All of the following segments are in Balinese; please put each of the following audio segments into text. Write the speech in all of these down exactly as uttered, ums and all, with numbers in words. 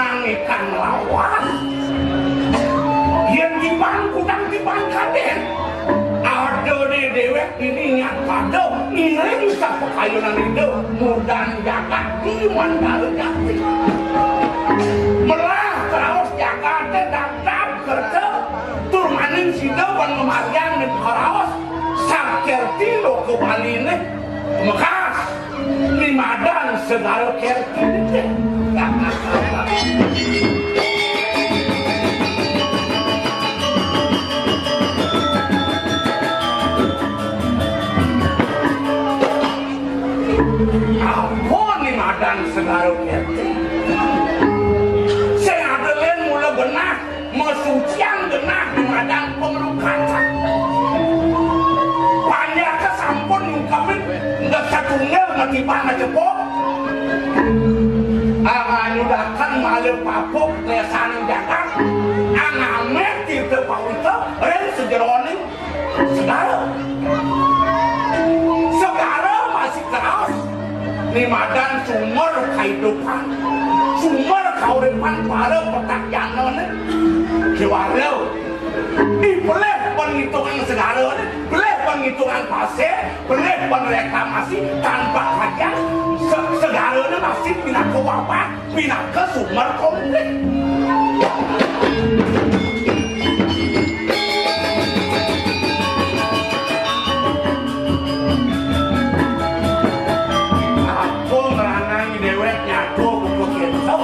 Ikan lawas. Yén tiban kudang tiban kadén. Adané déwék dini nyak pada ngiring sapakayunan Ida mudan jagat di Mandala Jati. Melah kraos jagaté dapdap kerta tur maning sida ban ngamargiang ning kraos sakirti loka Baliné mekas. Ni madan segara kerti. Apa ni madan segara kerti? Sing ada lén mula genah. Masucian genah dumadan panglukasan. Panjaké sampun nyungkemin, nggak satunggal matiban majepok. Anganyudaken malih papuk lesaning jagat. Angamé tirta pawitra ring sajeroning Segara. Segara masih kraos. Ni madan sumber kahidupan, sumber kauripan para petak janané. Kéwala. Dipelih panghitungan segarané, pelih panghitungan pasir, pelih pangreklamasi tanpa kajian, se-, segarané masih pinaka wabah. Pinaka sumber konflik. Apa ngranang déwék nyaga buka kéto?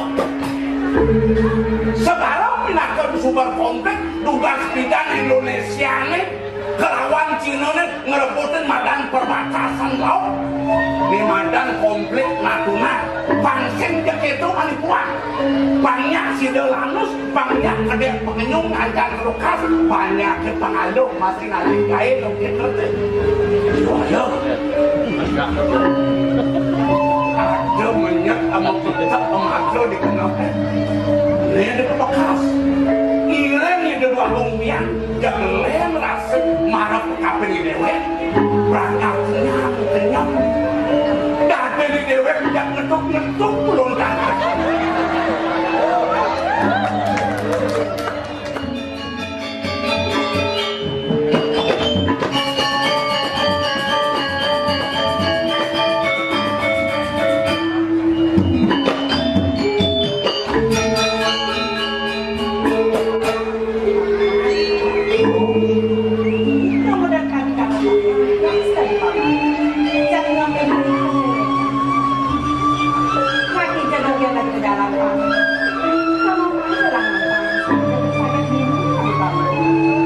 Segara pinaka sumber konflik, dugas pidan Indonésiané kelawan Cinané ngrebutin madan perbatasan laut. Ni madan konflik Natuna. Pang sing ja kéto manipuan. Pang nyak sida lanus, pang nyak kedék pangenyung ngancang lukas, pang nyak ké pangaluh masih ngalih gaé luk kéto té. Iya, iya. Ada menyek ama pecek ama ada di tengah. Né ada bekas. Ngiring ida dua lumpiang. Jang lén rasa marep kaping déwék, berangkat kenyang-kenyang. Dadi déwék jak ngetuk-ngetuk lontakan.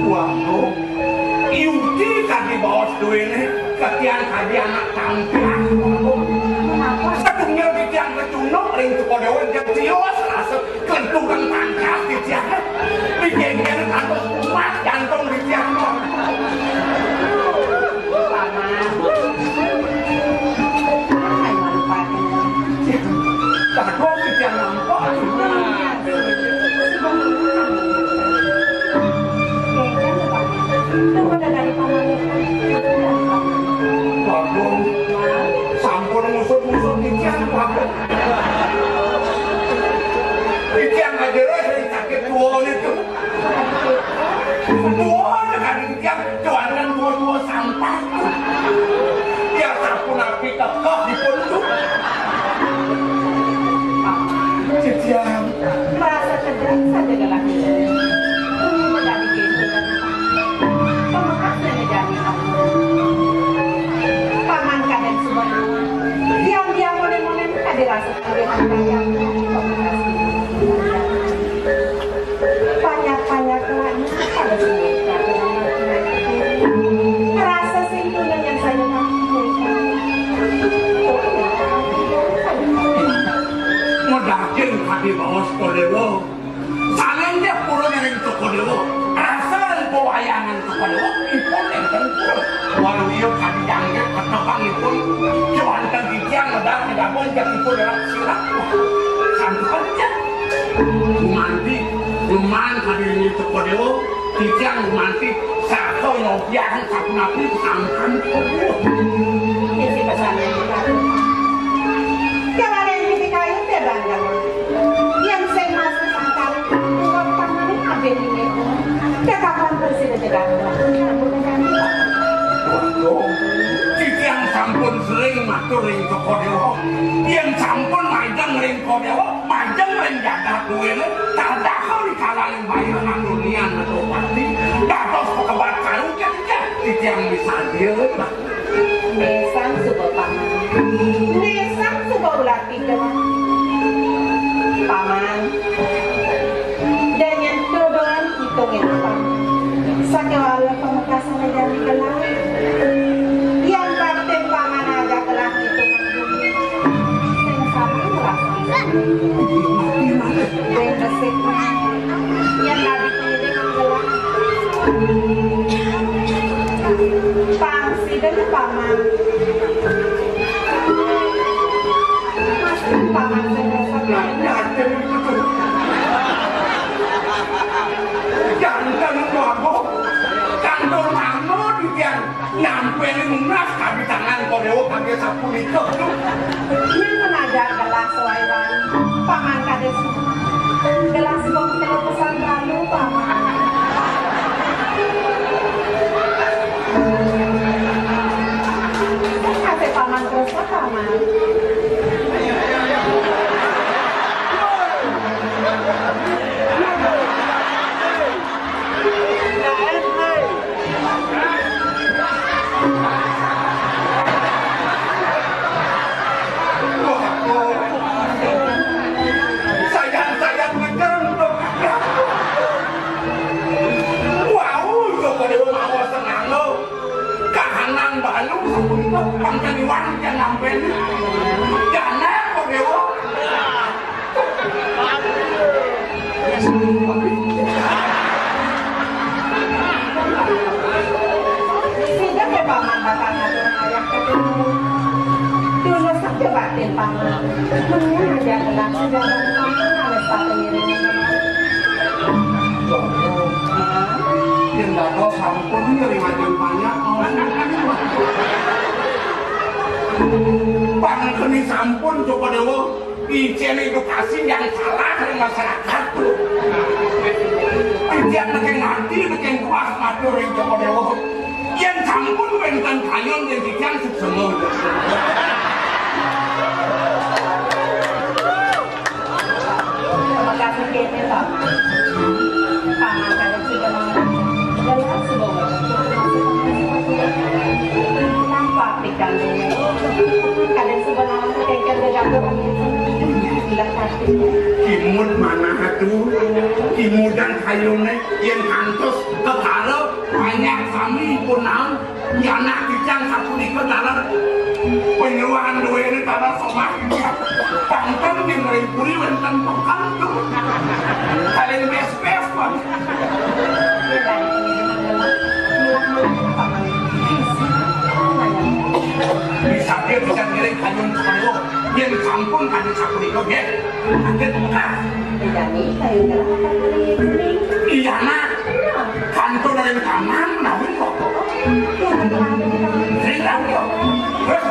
Waduh, Yuti kadi baos duéné, ketian kadi anak tampilan. Satunggal titiang kecunduk ring Sukadewa, tiang tios rasa. Klenturan tangkas titiang. Digéngger kantos kumat jantung titiang. Paman. Ayo, Paman. Takut titiang nampak. Waduh, sampun ngusut-ngusut titiang, Paman. Titiang aja, eh, sakit tua itu. Tua aja kan titiang, cuman tua-tua sampah. Ya sampun api tekeh dipun tu. Titiang. Merasa cedek saja lelaki. Ini menjadi pintu dan pamekasnya menjadi. Paman kadén subayu. Diam-diam moné-moné kadén rasa. Banyak-banyak doanya pada semua peraturan laki-laki. Rasa sintunan yang saya mampu. Medaging kadi baos Kodéwa. Sanén dia purun ring Sukadewa. Rasa ring pawayangan Sukadewa, ipun énten purun. Walu iya kadi jangkrik ketebang ipun. Kéwanten titiang medal ngedabon jak ipun dalam silap. Santukan ja. Gumanti, guman kadi ring Sukadewa, titiang gumanti, saka nyobiahang sapunapi sampun tubuh. Isi pesan yang kita. Kéwanten titiang kayun té bandel. Yén sing mas Ring Cokor Dewa. Yen sampun majeng ring Cokor Dewa, majeng ring jagat duwene, tadaka rikalaning bayi nang dunian Metropati, dados pekebat karu ketika titiang misadya. Nesang suba paman. Nesang suba ulah tiga. Paman. Dan nyentuh doan hitung itu paman. Sakewala pamekasane jani gelah. Yang baktin paman aja gelah hitung. Sing sami ngerasa. Sing resik. Yang tadi pendidik gelah. Pang sida paman. Mas paman sing resik. Janten mabuk. Kantor mama dikian. Nampi nunas kabitangan Kodewa kangge sapunika. Yen menajar gelas wae-wae, paman kades gelas bong telu pesan balu, paman. Kasih paman terus, paman. Sayang-sayang ngeker. Wau, coba dewa mawa senang lo. Kahanan balu, pangkeniwan yang ngambil. Jana, kok dewa. Sida ke paman bakal ngatur ayah ketemu. Tulus saja batin paman. Mendingan aja gelah sudah paman, ada satu ngiring. Yen dados sampun ngiring ajeng banyak. Pangkeni sampun, coba dewa. Icen edukasi yang salah dari masyarakat, Bu. Titiang neking ati, neking kuas matur ring Joko Dewa. Yen sampun wenten kayun yen titiang suksema. Terima kasih kene, Pak. Paman kada sudah mau. Lelah sudah. Nampak. Kalian sebenarnya kengken dedaku. Kimud manah tu, kimudan kayune yen kantos ketara banyak sami pun naon, ya anak titiang sapunika dalar penyuluhan duwene tanah somah. Pangkeng di Merimpuri wenten tukang tu. Kalian bes-bes, Pak. Bisa dia bisa ngiring kayun sepuluh. Yen sampun kami sapunika, nggih. Mangke tengah. Idani kayun tengah apa kuning? Iya, Nak. Kantor dari taman, menawi kok. Sing lagi. Terus,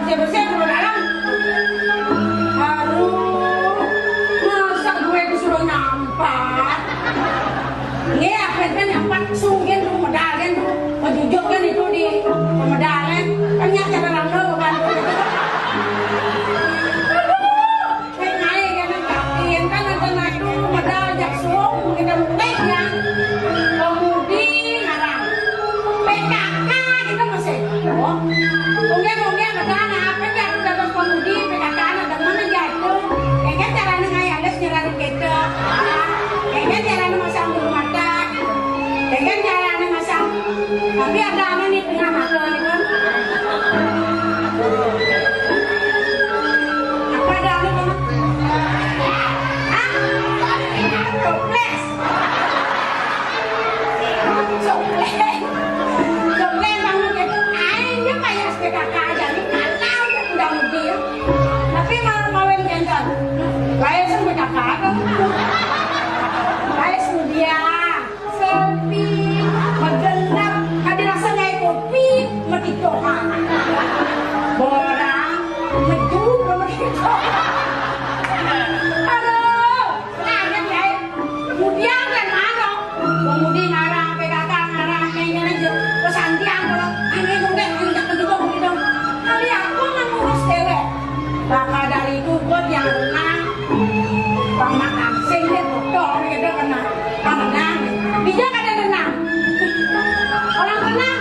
Siapa-siapa kalau dalam? Aduh, masa gue disuruh nyampat? Nggih, ape kan nyampat sunggen tuh medal kan tuh. Pejujur kan itu di pemedal kan. Kan nyata dalam lo kan. Aduh, nek ae kan kapin kan enten atu medal jak suwung, kita mutik ya. Pemudi ngarang. P K K kita masih. Oh. Mungkin, mungkin medal apa ya, aku dapat pemudi, P K K ada mana jatuh. Kayaknya caranya kayak ada nyerahin kita. Kayaknya caranya masang bulu mata. Kayaknya caranya masang. Tapi ada anu nih, tengah mata nih, kan. Apa ada anu, kan? Hah? Toples. Toples. Toples, Bang, gitu. Aing dia kayak S P K K aja nih, kalau udah muda muda. Tapi malah kawin jantan. Kayak S P K K tuh. Kayak dia. Sepi, magenep, kada rasa nyai kopi, meditohan. Borang, medu, meditohan. Aduh, kaget ya. Kemudian kan mana? Pemudi ngarang, P K K ngarang, kayaknya aja. Pesantian kalau, ini dong deh, ini dong, ini dong. Kali aku ngurus cewek. Maka dari itu, buat yang renang, Bang Mak Asing dia bodoh, dia kena. Bang Renang, dia kada renang. Orang renang,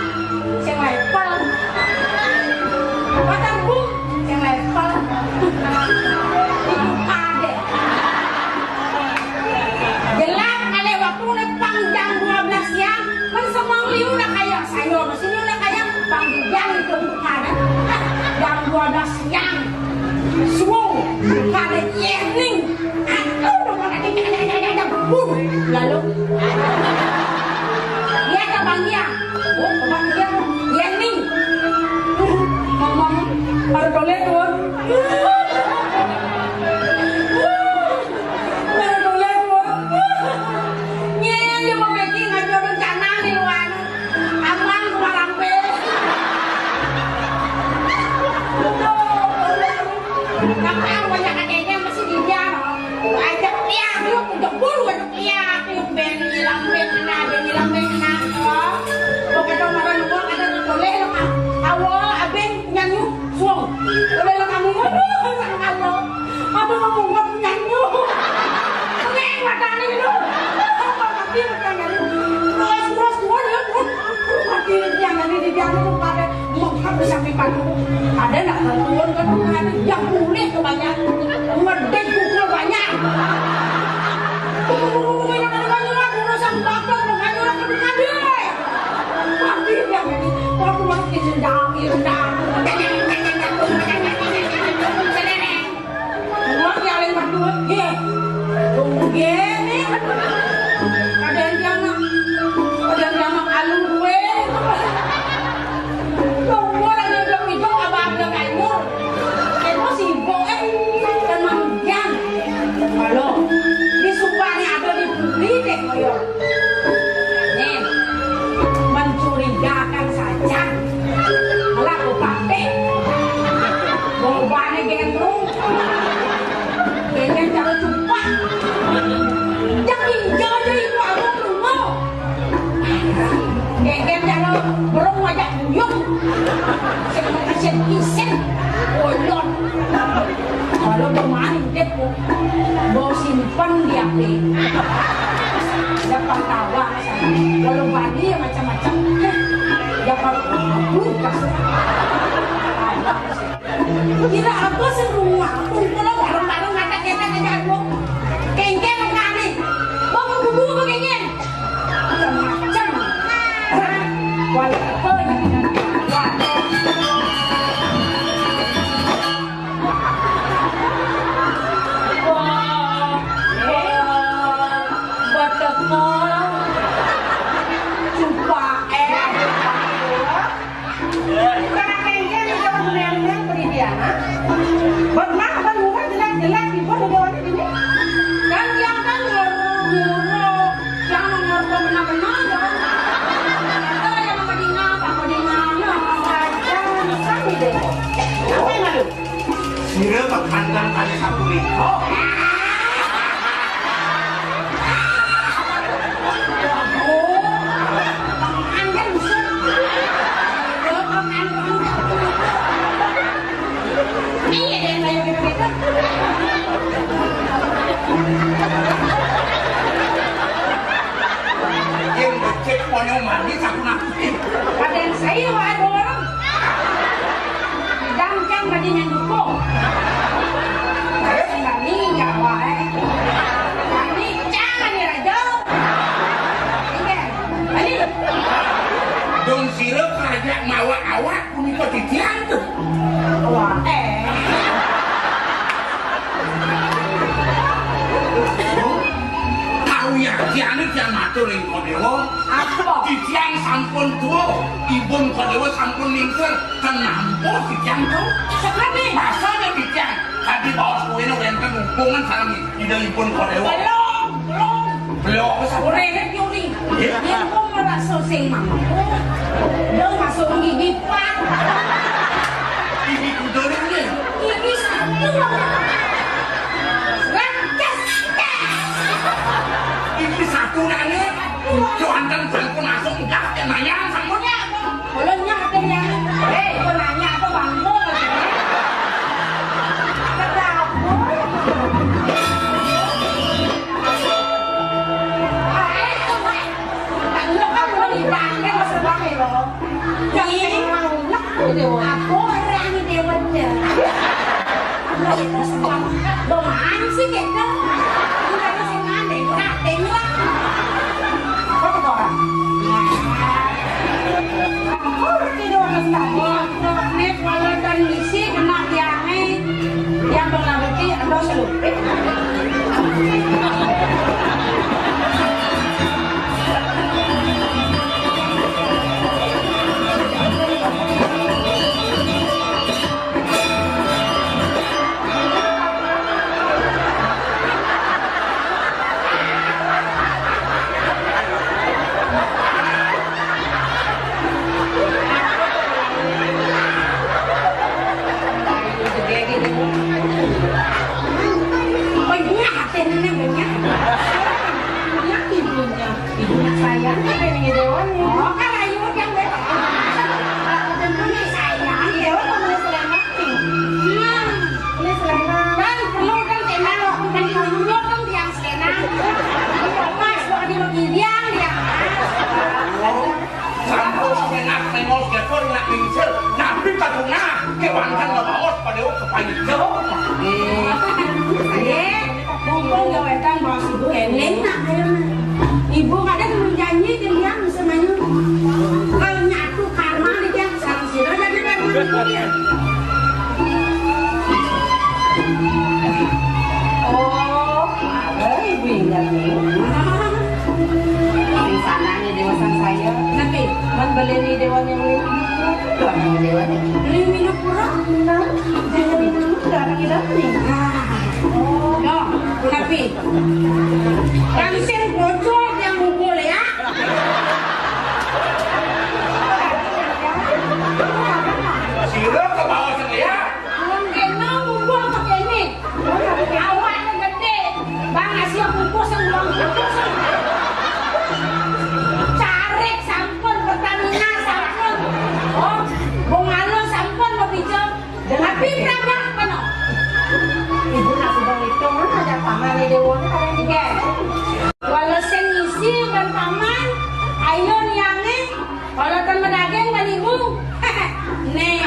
sing level. Pacar bu, sing level. Itu ada. Jelas, ada waktu udah pang jam dua belas siang, kan semua liu udah kayak, saya masih udah kayak, pang jam itu bukan. Jam dua belas siang. Suwung, kada yening. Aduh, kada yening. Lalu, dia ke Bang Yang. Oh, Bang Yang, yening. Ngomong, baru boleh tuh. Baru boleh tuh. Nyen, dia mau pergi, nggak ada rencana di luar. Aman, keluar ampe. Betul, betul. Tapi yang banyak adanya masih di dia, no. Ajak liak, yuk, jebur, ajak liak, yuk, ben nyilam, ben kena, ben nyilam, ben kena, no. Pokoknya orang luar ada boleh, no. Awal, abeng, nyanyi, suang. Boleh, no, kamu, aduh, sama Allah. Aduh, ngomong nggak punya nyuh. Neng, matanya gitu. Apa mati matanya gitu. Terus, terus, terus, ya, terus. Mati yang ini di dia itu pada mengkap di samping padu. Ada nak turun ke tengah yang boleh kebanyakan. Medek pukul banyak. Turun, turun, turun, turun, turun, turun, sampai bakal, makanya orang kedua dia. Mati yang ini. Waktu masih sendang, sendang. Wah, ya, lain berdua. Ye. Tunggu, ye, nih. Ada yang jamak. Ada yang jamak alun gue. Tunggu, ada yang hidup, hidup, abah ada kayu. Emosi, bo, eh. Tenang, Jan. Halo. Di sumpah nih, ada di bumi deh, koyo. Nih, mencurigakan saja. Alah, kupate. Bobane gendrung. Kayaknya cara cupak. Yang hijau aja itu aku rumah. Kayaknya cara berung aja buyung. Sing kesen-kesen. Koyon. Kalau bermain, dia bau simpen di api. Ada pantauan. Walau bani ya macam-macam. Ya kalau aku kasih. Kira apa sih rumah? Kumpul bareng-bareng, ngajak-ngajak aja aku. Kengken kali. Mau kudu apa kengken? Macam-macam. Walaupun Wah, wah, bateko, cupae. Bukan apa yang dia, dia jawab benar-benar beri dia, ha? Buat mah, buat murah, jelas-jelas, ibu udah ada ini. Kan dia kan nyuruh, nyuruh, yang nomor benar-benar, jangan. Ada yang mau dinga, apa mau dinga, ya. Jangan, jangan, deh. Apa yang Sira kekanten kali sapunika. Iya, yang kayak gitu-gitu. Yang becek, ponyong mandi, sapu nasi. Padan saya, waduh, orang. Dangkang tadi nyandukung. Terus? Nggak minyak, wae. Nggak minyak, nih, Rajo. Iya. Ayo. Dong sira kaya mawa awak punika titiang tuh. Wah, eh. Kawiyaktiyane tiang matur ring Kodewa. Apa? Titiang sampun tuwa, ibun Kodewa sampun lingkir. Ten nampa titiang tuh. Seperti? Masa nih titiang. Tadi baos kuwene wenten hubungan sareng Ida ibun Kodewa. Belum, belum. Belum. Ora inget nyuri. Iya. Yen kok ngerasa sing mampu, dia masuk gigi pan. Gigi kuda nih. Gigi satu. Rancas. Gigi satu nane. Yo anten sampun masuk enggak ya nanya sampun. Kula nyah ati ya. Eh, kok nanya apa bangku? Kenapa? Ayo, kok tak lo kan udah dipakai, maksud pakai lo. Jadi, aku orang dewa. Lo itu semua. Lo mana sih, gitu? Udah, lo sih, mana? Nah, dewa. Apa tuh orang? Nah. Aku ngerti dong, Mas Tadi. Nek walaupun misi kena tiange, yang pengaruhi ada selupit. Banyak, hati nenek banyak. Banyak ibunya. Ibu nak sayang, kan ini dewan. Oh, kan ayu yang betul. Tentu nih sayang, dewan mau selamat nih. Nah, ini selamat. Kan perlu kan, kan, kan, kan, kan, yang Senang. Pas, kok di Bukit Biang, dia. Sampun senang, tengok, getor, nak lingsir. Nabi kaduna, kewanten ngebaos pada kepanjang. Eh, mumpung gawetan baos ibu, enak, ayo, nah. Ibu kadang menjanji, dia bisa main. Kalau nyatu karma, dia Sira dadi preman kuwi. Oh, ada ibu ingat nih. Sing sanane dewa sangsaya. Napi? Man baleni dewane mriki. Dewane dewane. Mriki pura? Nah, dewane nang darah ilane. Ah. Oh, napi? Kang sing bocor yang mukul ya. Sira kebawa sing ya. Wong kena mungguh apa kene? Awakne gedhe. Bang Asia kukus sing wong kukus. Carik sampun, Pertamina sampun. Oh, Bung Alo sampun mau pinjam. Tapi berapa kono? Ibu nak sudah ngitung, ada paman di dewa, ada tiga. Walau sing isi ban paman, ayo niange, kalau ten medaging ban ibu. Nih.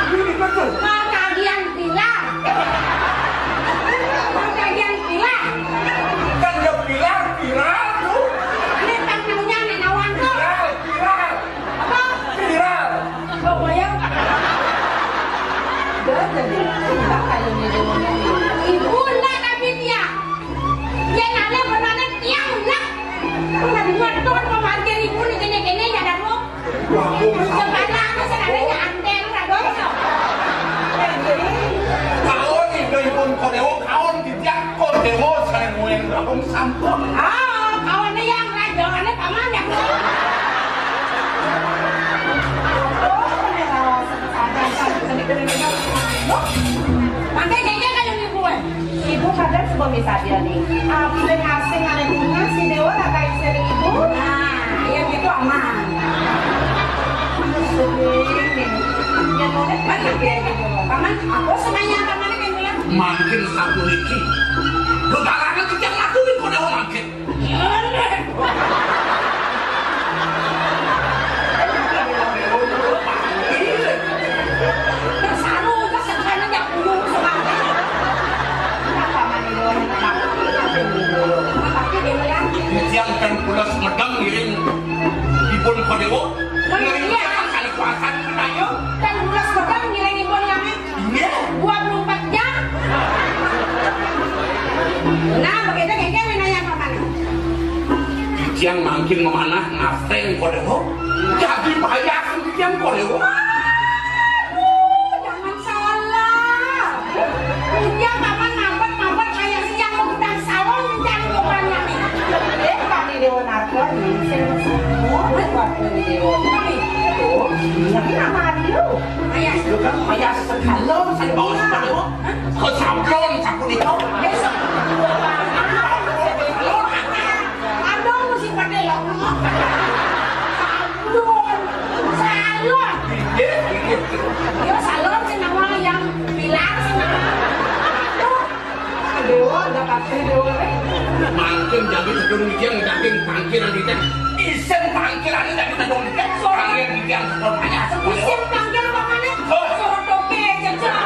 Ini betul. Mau kagian pilar. Mau kagian pilar. Kan ya pilar, pilar tuh. Ini tak punya nih nawang tuh. Pilar, pilar. Apa? Pilar. Pokoknya. Ibu ndak tapi dia. Dia nanya benar dia ndak. Aku nggak dengar tuh kan pemarkir ibu nih gini-gini ya dah lu. Kepala aku senadanya anten lah dong. Kaon nih, ipun Kodewo, kaon Didiak Kodewo, saya nguen gabung sampun. Ah, kawannya yang raja, kawannya paman ya. Oh, ini kawan. Sadéné. Asing-asing ané bunga si Déwa raka isih ibu. Nah, ya gitu aman. Asing. Yang mau deh, pakai dia gitu. Paman, aku semuanya paman yang bilang. Mangkin sapuniki. Bebarangan titiang matur ring Déwa mangkin. Titiang ten pulas medeng ngiring ipun Déwa. Ngiring titiang sané kuasa. Ayo, ten pulas medeng ngiring ipun kami. Inggih. Dua puluh empat jam. Nah, begitu gengkel wilayah paman. Titiang mangkin memanah ngastén Déwa. Dadi payah titiang Déwa. Aduh, jangan salah. Titiang paman mampet-mampet kaya siang mau gedang salon mencari korban kami. Eh, kami Déwa Narko, ini sing semua buat kami Déwa. Kami. Oh, ini nama Adio. Payah. Itu kan payah segalon, saya bawa si Déwa. Hah? Ke sablon, sapunika. Aduh, mesti pada lo. Sablon. Salon. Iya, iya. Ya, salon sih nama yang bilang sih nama. Aduh. Déwa, ada kasih Déwa. Mangkin jagi tedun titiang daging pangkiran titiang. Isin pangkiran daging tedun titiang. Sorangan titiang sekolah payah. Isin pangkiran apa mana? Oh. Sotoke, cecak.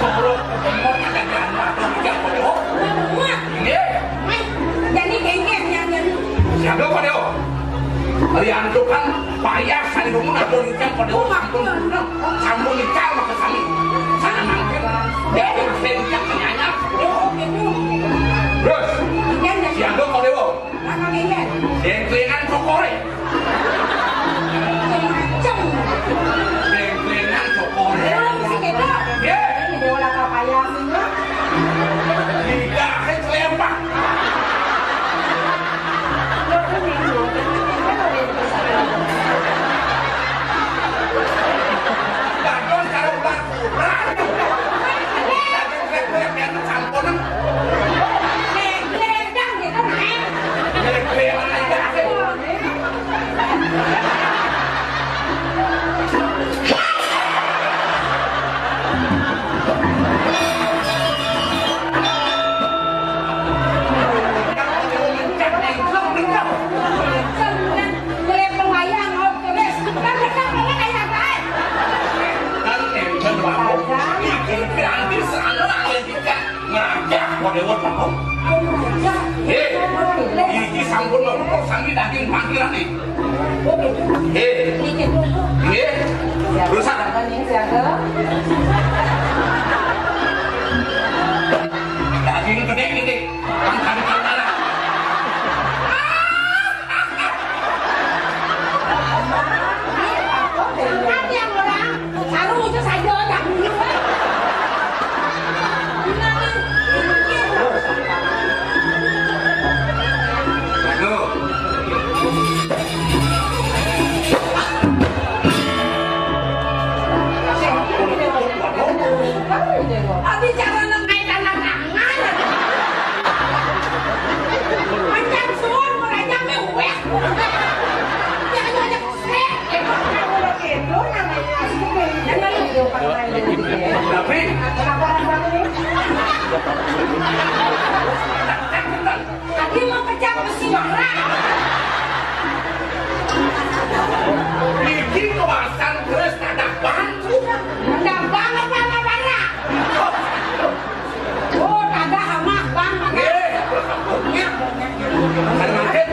Sotoke, cecak. Iya. Mai, jani gengges, jani. Siapa kau dia? Riantukan payah sani dumun ampun ical pada sampun sampun ical maka sami. Sana mangkin dia yang saya ical kenyanya. Terus siapa kau dia? Dengklingan cokore. Dengklingan cokore. Ya. Tidak, saya celempah. Dados karo ular kurang. Daging krek-krek yang sampun. Krek-krekan gitu, Neng. Krek-krekan aja. Ngajak, modewon, Pak. Hé, iki sampun lho, sami daging pangkirane. Hé. Nggih. Rusak. Daging gedhe niki. Kang kang kang kang. Saru itu saja, jangan dulu. Aduh. Abi cara nang kait anak tangan. Panjang suun, merajang mewek. Jangan banyak. Tapi kenapa orang baru ini? Tadi mau pecah besi bara. Niki kawasan terus tadah bang. Tadah bang apa, apa bara? Oh, tadah amah bang. Nggih. Kan mangkin.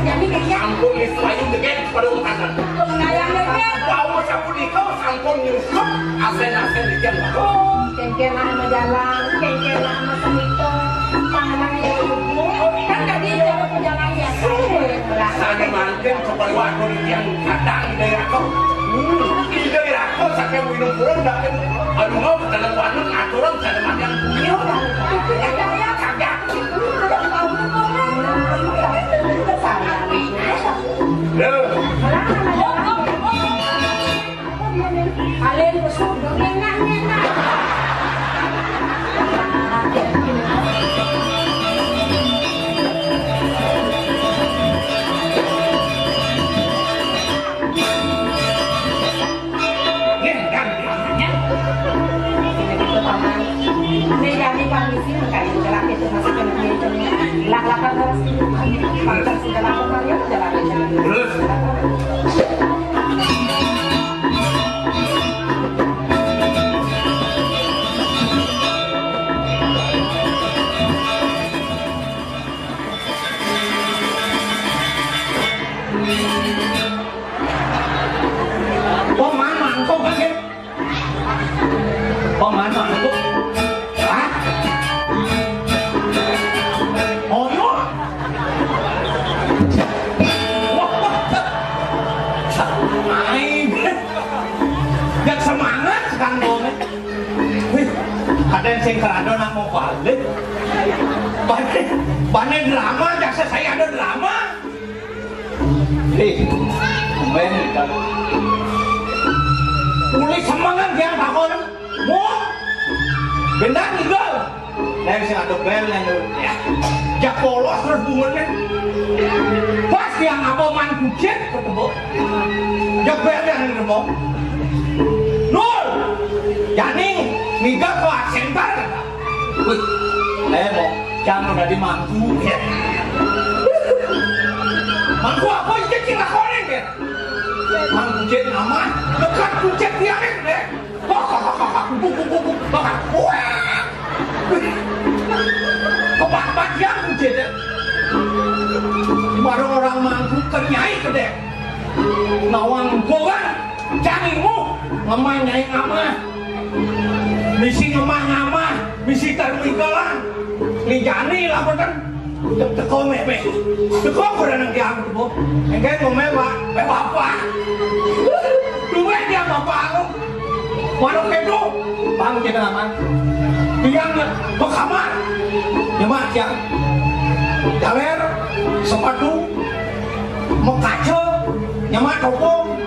Jadi kaya sampun wis payu degek pada urusan. Kaya degek. Bahwa sapunika sampun nyusup asen-asen demikian. Oh, kengken lah majalan, kengken lah masemito, panganan yang ibu. Kan tadi jalan pejalan ya. Sani mangkin kepada waktu yang kadang di aku. Hmm, tidak aku sampai minum pun dah. Aduh, mau ke dalam warung aturan saya makan. Iya, kan? Itu ya, ya, kagak. Kalian bersyukur, ngenak, ngenak. Nggih, Kang. Ini kita paman. Ini kami permisi, mengkaji jalan itu masih kena meja. Lak-lakan terus. Bangsa segala pemanggilan jalan itu. Terus. Paman mangkok kan, Kek? Paman mangkok. Hah? Oh, iya. Wah, wah. Aing. Dak semangat kan, Bong. Wih, ada yang sing kerado nak mau balik. Bane, bane drama, jaksa saya ada drama. Ih, men, kan. Uli semangat dia takon. Mau? Benar, Igal. Lain sing ada bel, yang ya. Jak polos terus bungelnya. Pas yang apa man kucit ketemu. Jak bel yang ketemu. Nul. Yani, Igal ke center kata. Wih, eh, mau jangan udah dimangku, ya. Mangku apa itu cing lakonin, ya? Mangku cek nama, dekat kucek dia, ya. Wah, wah, wah, wah, wah, wah, wah, wah, wah. Wih. Kepak-kepak dia kucek, ya. Baru orang mangku ke nyai kedek. Nawang bogan, jangimu, ngemah nyai ngamah. Misi ngemah ngamah, misi terminggalan. Ni jani lah, boten. Teko meh, meh. Teko kurang yang diangkut, Bu. Engke ngomel, Pak. Eh, Bapak. Duwe dia Bapak aku. Warung kedo. Bang, kita aman. Tiang ke kamar. Nyemak tiang. Jaler, sepatu, mekaca, nyemak topong,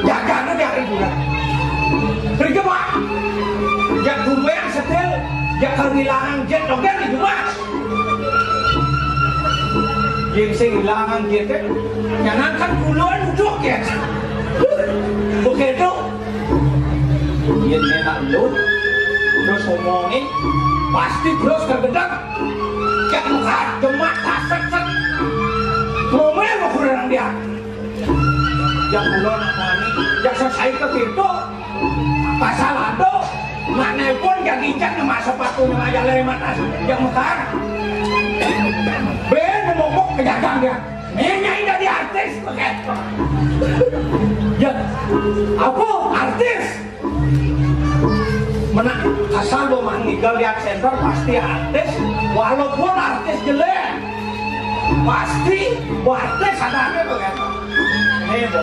jagana di hari bulan. Kerja, Pak. Jak tumben setel, jak kehilangan jet doger di rumah. Yen sing ilangan jet, nyanangkan puluhan ujuk ya. Begitu. Yen enak lu, terus omongin, pasti terus tergedek. Jak muka demak, taset-set. Ngomel mau kurang dia. Jak kula nak wani, jak sesai ke pintu. Pasal ado, nak nelpon, jak gincang, nyemak sepatu, nyemak jalan, nyemak tas, jak mekar. Ben, mokok, kejagang dia. Ini nyai jadi artis, begitu. Ya, apa artis? Menak asal lo mah ngigal lihat center pasti artis, walaupun artis jelek, pasti artis ada aja tuh ya. Nih, Bu,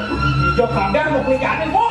hijau kadang mau pelinggani, Bu.